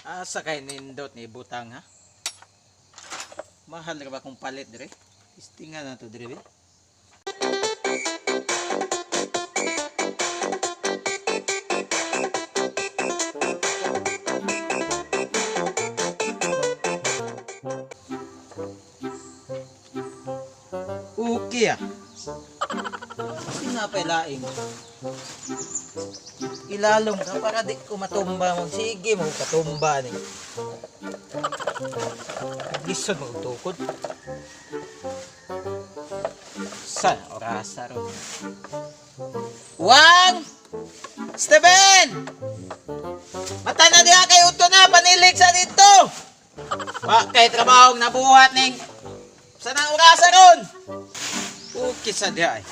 Asa kay nindot ni butang ha? Mahal ra ba kung palit dire? Istinga na to dire be. Okay ah. Sinapay laing. Ilalom ka para di ko matumba mo. Sige mo katumba ni. Lisod mo tukod. Sa orasa ron. Wang! Steven! Mata na diha kay uto na panilig sa dito. Wa kay trabaho nabuhat ning sa nang orasa ron. Okay sa diha ay.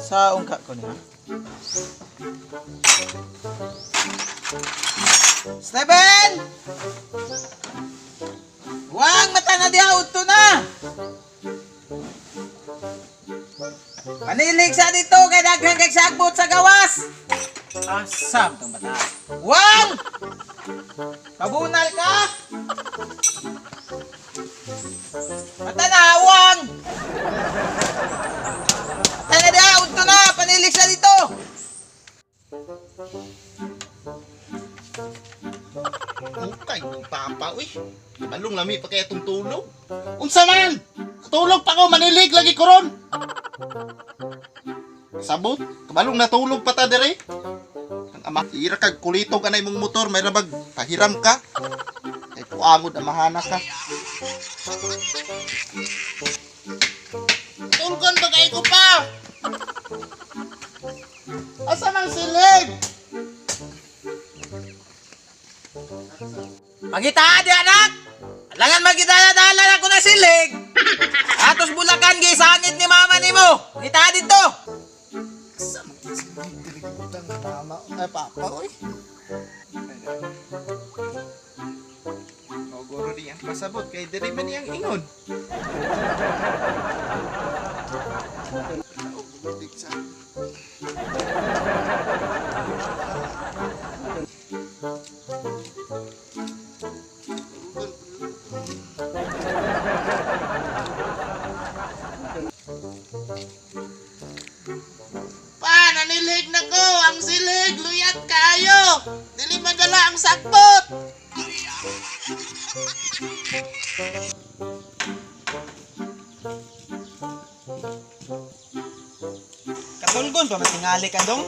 Saong ka ko niya. Steven! Wang mata na diha udto na. Panilig sa dito kay daghan kay sagbot sa gawas. Asam tong bata. Wang! Pabunal ka? Mata na, wang! Mata na diha udto na, panilig sa dito. Ukay, kung papa, uy. Balong lami pa kaya itong tulog. Unsa man? Tulog pa ko, manilig lagi ko ron. Sabot, kabalong natulog pa ta dire. Ang ama, ira kag kulitog anay mong motor, may rabag, pahiram ka. Kay puangod amahana ka. Tulgon ba kay ko pa? Asa man silig? Pangita di anak! Alangan magita na dalan ako na silig! Atos bulakan gisangit ni mama nimo. Ngita dito. Asa man silig diri butang mama, ay papa, uy. Ogoro diyang pasabot kay diri man iyang ingon. Pa, nanilig na ko! Ang silig! Luyat kayo! Dili madala ang sakbot! Katulgon pa matingali ka dong.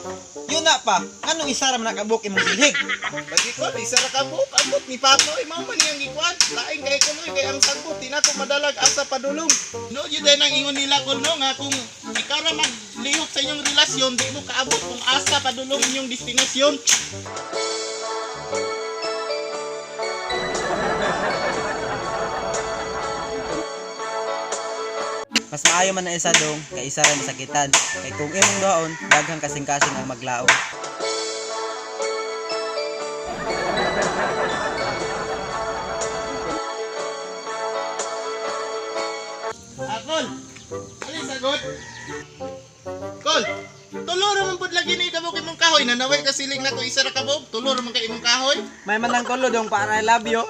Yun na pa, nganong isa ra man nakabuk imong silhig. Lagi ko, isa ra ka buok. Abot ni Pato, eh, mao man niyang gikuan. Laing kay ko kay ang sagbot, di na ko madalag asa padulong. No, yun din ang ingon nila ko no, nga kung ikaw ra maglihok sa inyong relasyon, di mo kaabot kung asa padulong inyong destinasyon. Mas maayo man na isa dong kay isa ra masakitan. Kay kung imong duhaon, daghang kasing-kasing ang maglaom. Akol, alin sagot? Kol, tulo ra man pud lagi ni kabuk imong kahoy. Nanaway ka siling nako isa ra kabuk, tulo ra man kay imong kahoy. May man ang tulo dong para I love you.